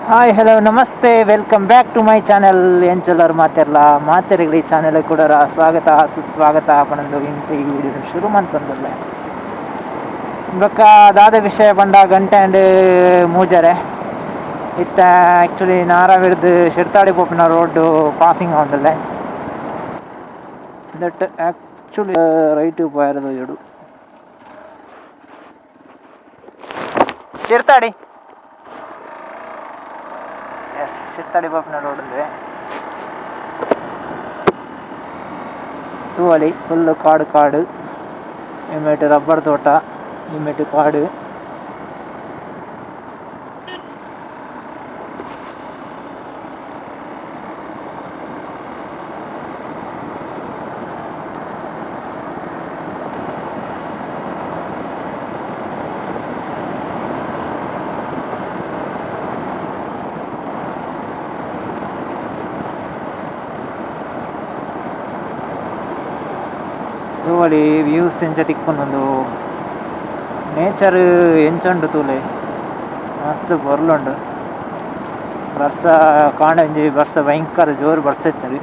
Hi hello namaste, welcome back to my channel. ಎಂಚಲರ್ ಮಾತೆರ್ಲ ಮಾತೆರೆಗ್ಲ ಈ channel ಕೂಡ ಸ್ವಾಗತ ಸುಸ್ವಾಗತ. ಪನೊಂದು ಇಂತ ಈ ವಿಡಿಯೋ ಶುರು ಮಂತೊಂದುಲ್ಲೆ. ಬೊಕ್ಕ ದಾದ ವಿಷಯ ಪಂಡ ಗಂಟೆ ಆಂಡ್ ಮೂಜರೆ. ಇತ್ತ ಆ್ಯಕ್ಚುಲಿ ನಾರಾವಿರ್ದ್ ಶಿರ್ತಾಡಿ ಪೋಪಿನ ರೋಡ್ ಪಾಸಿಂಗ್ ಆವೊಂದುಲ್ಲೆ. That actually right ಪೋಯೆರೆ ತೋಜೊಡು. ಶಿರ್ತಾಡಿ, ಎಸ್, ಶಿರ್ತಾಡಿ ಪೋಪಿನ ರೋಡ್ ಉಂದುವೆ. ತೂವೊಲಿ, ಫುಲ್ ಕಾಡು ಕಾಡು. ಇಮೇಟ್ ರಬ್ಬರ್ ತೋಟ, ಇಮೇಟ್ ಕಾಡು. ತೂವೊಲಿ, ವ್ಯೂಸ್ ಎಂಚ ತಿಕ್ಕುಂಡು, ನೇಚರ್ ಎಂಚ ಉಂಡು ತೂಲೆ. ಮಸ್ತ್ ಪೊರ್ಲುಂಡು. ಬರ್ಸ ಕಾಂಡೆ ಒಂಜಿ ಬರ್ಸ, ಭಯಂಕರ ಜೋರು ಬರ್ಸ ಇತ್ತುಂಡು.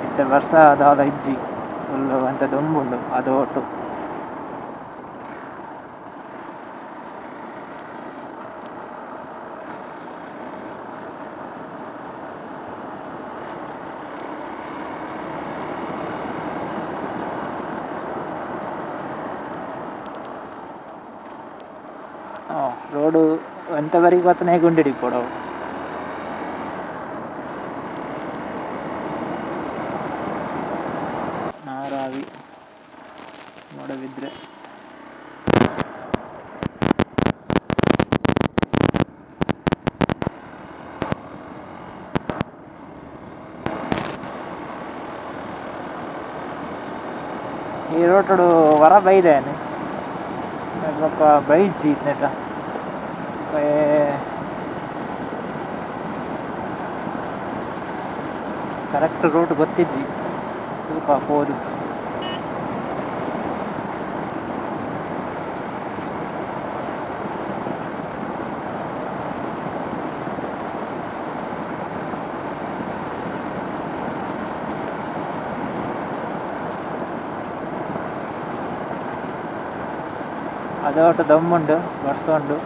ಇತ್ತೆ ಬರ್ಸ ದಾದ ಇಜ್ಜಿ, ಫುಲ್ ಒಂತೆ ದೊಂಬುಂಡು ಅದು ಒಟ್ಟು. ರೋಡು ಒಂತೆ ಬರಿಕ್ ಬತ್ತನೆ ಗುಂಡಿ ಇಪ್ಪೊಡು ಅವು. ನಾರಾವಿ, ಮೂಡಬಿದ್ರೆ. ಈ ರೋಟುಡು ವರ ಬೈದೇನೆ, ಬೊಕ್ಕ ಬೈಜಿ ಇತ್ನೆಟ. ಕರೆಕ್ಟ್ ರೂಟ್ ಗೊತ್ತಿಜ್ಜಿ, ತೂಕ ಪೋದು. ಅದೋಟ ದಮ್ಮುಂಡು, ಬರ್ಸ ಉಂಡು.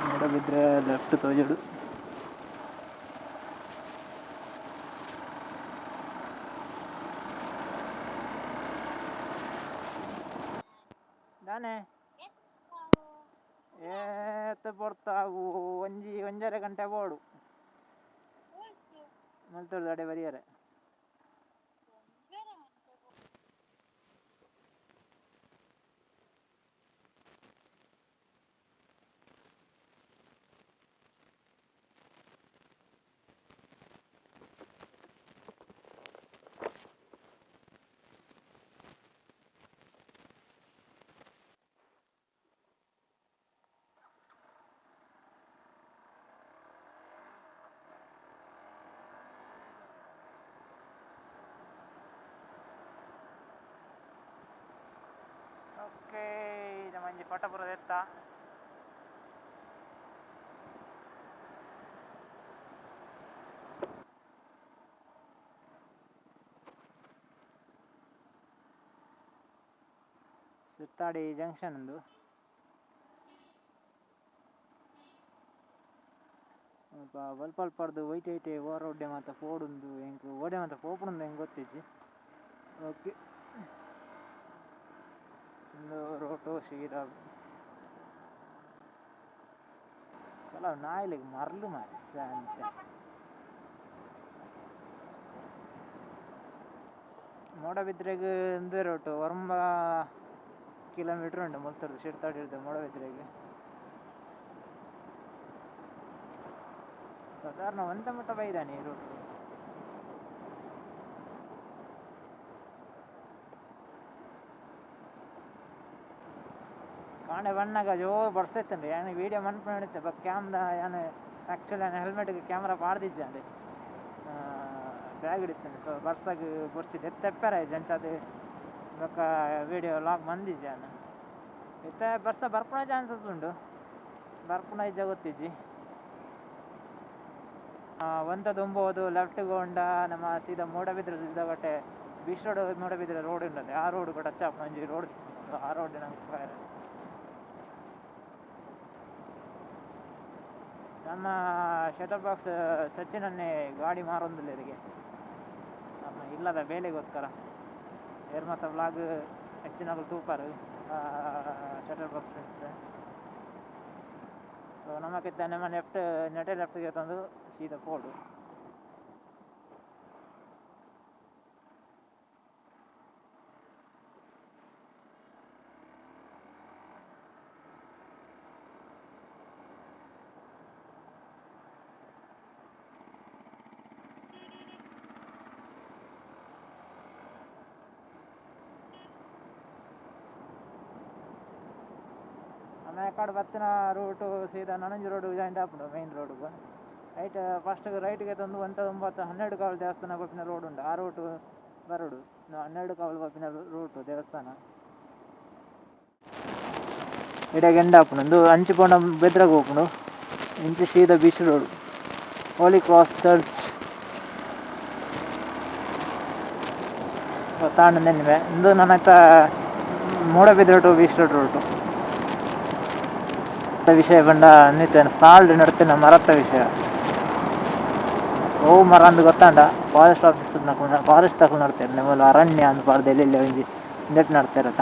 ಮೂಡಬಿದ್ರೆ ಲೆಫ್ಟ್ ತೋಜೊಡು. ದಾನೆ ಏತ್ ಪೊರ್ತಾಗು? ಒಂಜಿ ಒಂಜರೆ ಗಂಟೆ ಬೋಡು ಮಲ್ತೊಡು ಅಡೆ ಬರಿಯರೆ. ಓಕೆ, ನಮೊಂಜಿ ಫೋಟೋ ಪೂರ ದೆತ್ತ. ಸುತ್ತಾಡಿ ಜಂಕ್ಷನ್ ಉಂದು. ಮುಲ್ಪ ಅಲ್ಪ ಅಲ್ಪರ್ದ್ ಒಯ್ಟ್ ಒಯ್ಟೆ ಓ ರೋಡ್ ಮಾತ ಪೋಡುಂದು, ಎಂಕ್ ಓಡೆ ಮಾತ ಪೋಪುಂಡು ಎಂಕ್ ಗೊತ್ತಿಜ್ಜಿ. ಓಕೆ, ಉಂದು ರೋಟು ಸೀದಾ. ಕೆಲವು ನಾಯಿಲೆಗ್ ಮರ್ಲು ಮಾರ್ರೆ ಸಂತೆ. ಮೂಡಬಿದ್ರೆಗ್ ಉಂದುವೇ ರೋಟು. ಒರ್ಂಬ ಕಿಲೋಮೀಟರ್ ಉಂಡು ಮುಲ್ತರ್ದ್, ಶಿರ್ತಾಡಿರ್ದ್ ಮೂಡಬಿದ್ರೆಗ್. ಸಾಧಾರಣ ಒಂತೆ ಮುಟ್ಟ ಬೈದಾನೆ ಈ ರೂಟ್. ಕಾಂಡೆ ಬನ್ನಗ ಜೋರು ಬರ್ಸ ಇತ್ತುಂಡು. ಯಾನ್ ವೀಡಿಯೋ ಮನ್ಪುನ ಬೊಕ್ಕ ಕ್ಯಾಮ್ದ ಯಾನ್ ಆ್ಯಕ್ಚುಲಿ ಯಾನ್ ಹೆಲ್ಮೆಟ್ಗ್ ಕ್ಯಾಮ್ರಾ ಪಾಡ್ದಿಜ್ಜಾಂಡ್, ಬ್ಯಾಗ್ ಇತ್ತುಂಡು. ಸೊ ಬರ್ಸಗ್ ಬೊರ್ಚಿ ದೆತ್ತ್ ತೆಪ್ಪೆರೆ ಇಜ್ಜಿ, ಅಂಚಾದ್ ಬೊಕ್ಕ ವೀಡಿಯೋ ಲಾಕ್ ಮಂದಿಜ್ಜಿ ಯಾನ್. ಇತ್ತೆ ಬರ್ಸ ಬರ್ಪುನ ಚಾನ್ಸಸ್ ಉಂಡು ಬರ್ಪುನ ಇಜ್ಜ ಗೊತ್ತಿಜ್ಜಿ ಒಂತ ದುಂಬೋದು ಲೆಫ್ಟ್ ಗೊಂಡ ನಮ್ಮ ಸೀದಾ ಮೂಡಬಿದ್ರೆ ಸೀದಾ ಬಟ್ಟೆ beach road Moodbidri road ಉಂಟು ಆ ರೋಡ್ ಟಚ್ ಆಪುನ ಒಂಜಿ ರೋಡ್ ಆ ರೋಡ್ ನಂಗೆ ನಮ್ಮ ಶಟರ್ ಬಾಕ್ಸ್ ಸಚಿನನ್ನೇ ಗಾಡಿ ಮಾರೊಂದಿಲ್ಲ ಇದಕ್ಕೆ ನಮ್ಮ ಇಲ್ಲದ ಬೇಲೆಗೋಸ್ಕರ ಏರ್ ಮತ್ತು ವ್ಲಾಗ್ ಹೆಚ್ಚಿನ ತೂಪಾರು shutter box friends. So ನಮಕಿತ್ತ ನಮ್ಮ ಲೆಫ್ಟ್ ನೆಟೆ ಲೆಫ್ಟ್ಗೆ ತಂದು ಸೀದಾ ಪೋಡು. ಆಮೇಲೆ ಬತ್ತಿನ ರೂಟು ಸೀದಾ ನನಂಜಿ ರೋಡ್ ಜಾಯಿಂಟ್ ಆಪುಂಡು ಮೈನ್ ರೋಡ್ಗೆ. ರೈಟ್ ಫಸ್ಟ್ ರೈಟ್ಗೆ ತಂದು 1 9 12 ಕಾವಲು ದೇವಸ್ಥಾನ ಪೋಪಿನ ರೋಡ್ ಉಂಟು. ಆ ರೂಟು ಬರೋಡು 12 ಕಾವಲು ಪೋಪಿನ ರೂಟು ದೇವಸ್ಥಾನ ಇಡಗೆ ಎಂಡ್ ಆಪುಂಡು. ಒಂದು ಅಂಚು ಪೋಂಡ ಬೆದ್ರಗ್ ಪೋಪುಂಡು. ಇಂಚು ಸೀದಾ beach road Holy Cross church ತಾಂಡ ನೆನ್ನೆ ಇಂದು ನನ್ನ Moodbidri to beach road route. ವಿಷಯ ಬಂಡ ನಿತ್ಯ ಸಾಲ್ಡ್ ನಡ್ತಿನ ಮರತ್ತ ವಿಷಯ ಓ ಮರ ಅಂದ್ ಗೊತ್ತಾಂಡ forest office forest ತಕೊಂಡು ನಡ್ತಾರೆ ನಿಮ್ಮಲ್ಲಿ ಅರಣ್ಯ ಅಂದ್ ಪಾಡ್ದು ಎಲ್ಲೆಲ್ಲಿ ಒಂಜಿ ನೆಟ್ ನಡ್ತಿರತ್ತ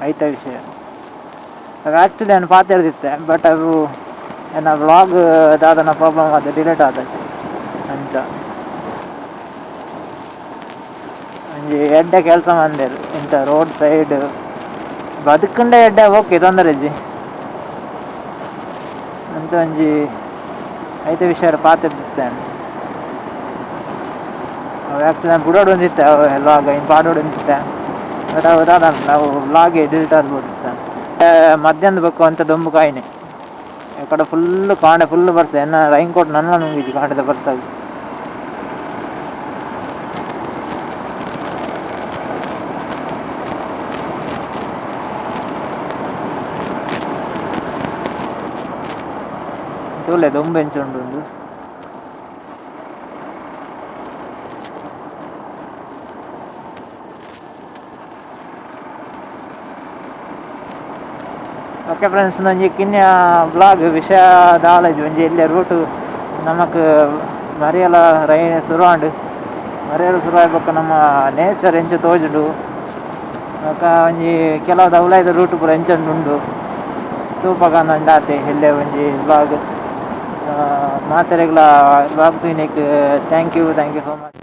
ಐತ ವಿಷಯ. ಅದು ಆ್ಯಕ್ಚುಲಿ ನಾನು ಪಾತೆರ್ದಿತ್ತೆ ಬಟ್ ಅದು ಎನ್ನ ವ್ಲಾಗ್ ದಾದನ ಪ್ರಾಬ್ಲಮ್ ಆದ ಡಿಲೇಟ್ ಆದ ಅಂಚ ಒಂಜಿ ಎಡ್ಡೆ ಕೆಲಸ ಮಂದೇರು ಇಂಥ ರೋಡ್ ಸೈಡ್ ಬದುಕಂಡೆ ಎಡ್ಡೆ ಓಕೆ ತೊಂದರೆ ಇಜ್ಜಿ ಅಂಚ ಒಂಜಿ ಐತೆ ವಿಷಯ ಪಾತೆರ್ದಿತ್ತೆ. ಅವು ಆ್ಯಕ್ಚುಲಿ ನಾನು ಬುಡೋಡು ಒಂದಿತ್ತೆ ಲಾಗ್ ಇನ್ನು ಪಾಡೋಡು ಒಂದಿತ್ತೆ ಬಟ್ ಅವು ದಾದ ನಾವು ವ್ಲಾಗ್ ಎಡಿಟ್ ಆಗ್ಬೋದಿತ್ತ. ಮಧ್ಯಾಹ್ನ ಬೇಕು ಅಂತ ದೊಂಬು ಕಾಯಿನೆ ಈ ಕಡೆ ಫುಲ್ ಕಾಂಡೆ ಫುಲ್ ಬರ್ತದೆ. ಎನ್ನ ರೈನ್ ಕೋಟ್ ನನ್ನ ನುಂಗಿದ್ದು ಕಾಂಡದ ಬರ್ತದೆ. ತೂಲೆ ದೊಂಬು ಎಂಚ ಉಂಡು ಒಂದು. ಓಕೆ ಫ್ರೆಂಡ್ಸ್, ಒಂಜಿ ಕಿನ್ಯ ಬ್ಲಾಗ್ ವಿಷಯ ದಾಲಜ್ ಒಂಜಿ ಎಲ್ಲೆ ರೂಟು ನಮಕ್ ಮರಿಯಲ ರೈನ್ ಶುರು ಆಂಡ್. ಮರಿಯಲ ಶುರು ಆಯ್ಬೊಕ್ಕ ನಮ್ಮ ನೇಚರ್ ಎಂಚ ತೋಜುಂಡು. ಬೊಕ್ಕ ಒಂಜಿ ಕೆಲವು ದೌಲಾಯ್ದ ರೂಟು ಪೂರ ಎಂಚ ಉಂಡು ತೂಪಗ ಒಂಜಾತೆ ಎಲ್ಲೆ ಒಂಜಿ ಬ್ಲಾಗ್ ಮಾತೆರೆಗ್ಲ ಬ್ಲಾಗ್ ತೂಯಿನೆಕ್ thank you so much.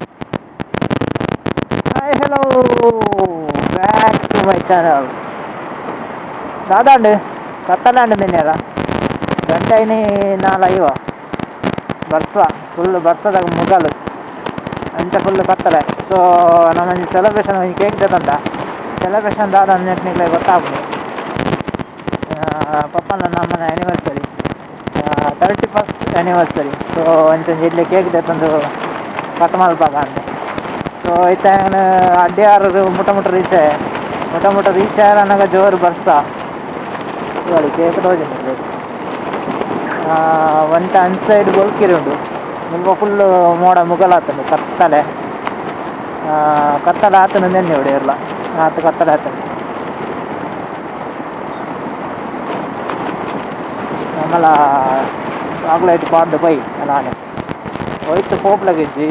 Hi hello back to my channel. ದಾದಾಂಡ್ ಕತ್ತಲಾಂಡ್ ನಿನ್ನೆರ ಗಂಟೆ ಐನಿ 4:50 ಬರ್ಸ ಫುಲ್ ಬರ್ಸದಾಗ ಮುಗಲು ಅಂಚ ಫುಲ್ ಕತ್ತಲೆ. ಸೊ ನಮ್ಮೊಂಜಿ ಸೆಲೆಬ್ರೇಷನ್ ಒಂಜಿ ಕೇಕ್ ತಂದ ಸೆಲೆಬ್ರೇಷನ್ ದಾದ ಅಂದ್ ನಿಕ್ಲೆ ಗೊತ್ತಾಪುಂಡು. ಪಪ್ಪನ ನಮ್ಮನ anniversary 31st anniversary. So ಅಂಚೊಂಜಿ ಎಡ್ಲೆ ಕೇಕ್ ದೆತ್ತೊಂದು ಕಟ್ ಮಲ್ಪಾಗ ಅಂದ್. ಸೊ ಇತ್ತೆ ಯಾನ್ ಅಡ್ಯಾರ್ ಮುಟ ಮುಟ ರೀಚ್ ಮುಟ ಮುಟ ರೀಚ್ ಆಯೆರೆ ಜೋರು ಬರ್ಸ ತೂವೊಲಿ ಕೇಕ್ ತೋಜುಂಡು. ಒಂತೆ ಅಂಚ ಸೈಡ್ ಬೊಲ್ಕಿರಿ ಉಂಡು ಮುಲ್ಪ ಫುಲ್ ಮೋಡ ಮುಗಲಾತುಂಡು ಕತ್ತಲೆ ಕತ್ತಲೆ ಆತುಂಡು ನೆನ್ನೆ ಇರ್ಲ ಆತ್ ಕತ್ತಲೆ ಆತುಂಡು. ನಮಲ ಫಾಗ್ ಲೈಟ್ ಪಾಡ್ದು ಪೋಯಿ ನಾನೆ ಒಯ್ತು ಪೋಪ್ಲಗಿಜ್ಜಿ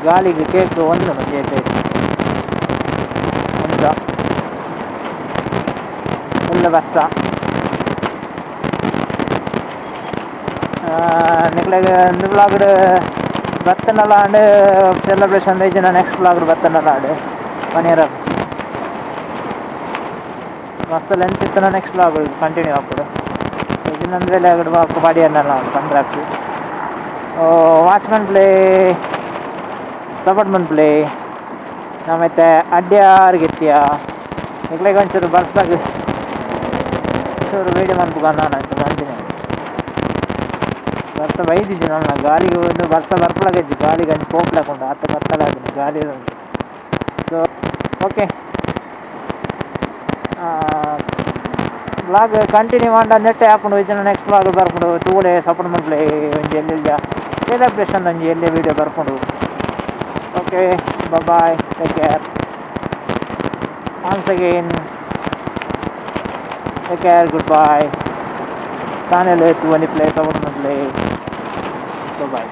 ಗಾಳಿಗೆ ಕೇಕ್ ಒಂದು ಎಡ್ಡೆ ಅಂಚ ಫುಲ್ ಬರ್ಸ. ನಿಕ್ಲೆಗ್ ಇಂದು ವ್ಲಾಗ್ಡ್ ಬತ್ತನಲ ಆಂಡ್ ಸೆಲೆಬ್ರೇಷನ್ ಇಜ್ಜಿಂಡ ನೆಕ್ಸ್ಟ್ ವ್ಲಾಗ್ಡ್ ಬತ್ತನಲ ಆಂಡ್ ಪನಿಯರ ಮಸ್ತ್ ಲೆಂತ್ ಇತ್ತುಂಡ next vlog continue ಆಪುಂಡು. ಇಜ್ಜಿಂಡ ಬೇಲೆ ಬೊಕ್ಕ ಪಾಡಿಯೆರ್ನಲ ಪಂಡ್ರೆ watchman play support ಮನ್ಪುಲೆ. ನಮ ಇತ್ತೆ ಅಡ್ಯಾರ್ಗ್ ಎತ್ತಿಯ ನಿಕ್ಲೆಗ್ ಒಂಚೂರು ಬರ್ಸಗ್ ಚೂರು ವೀಡಿಯೋ ಮನ್ಪುಗ ಅಂಚ ಮಂತಿನಿ. ಬರ್ಸ ಬೈದಿಜ್ಜಿ ನಮ್ಮ ಗಾಳಿಗೆ ಒಂದು ಬರ್ಸ ಬರ್ಪುಲಗಜ್ಜಿ ಗಾಳಿಗೆ ಅಂಚ ಪೋಪ್ಲಕ ಉಂಡು ಆತ್ ಕತ್ತಲೆ ಆತುಂಡು ಗಾಳಿ ಉಂಡು. So okay ವ್ಲಾಗ್ ಕಂಟಿನ್ಯೂ ಆಂಡ ನೆಟ್ಟೆ ಆಪುಂಡು, ಇಜ್ಜಿಂಡ ನೆಕ್ಸ್ಟ್ ವ್ಲಾಗ್ ಬರ್ಪುಂಡು. ತೂಲೆ, ಸಪೋರ್ಟ್ ಮಲ್ಪುಲೆ. ಒಂಜಿ ಎಲ್ಲೆಲ್ಯ ಸೆಲೆಬ್ರೇಷನ್, ಒಂಜಿ ಎಲ್ಯ ವೀಡಿಯೋ ಬರ್ಪುಂಡು. Okay, bye, take care. Once again, take care, good bye. Channel ತೂವೊಂದಿಪ್ಪುಲೆ, support ಮಲ್ಪುಲೆ. ಬಾಯ್.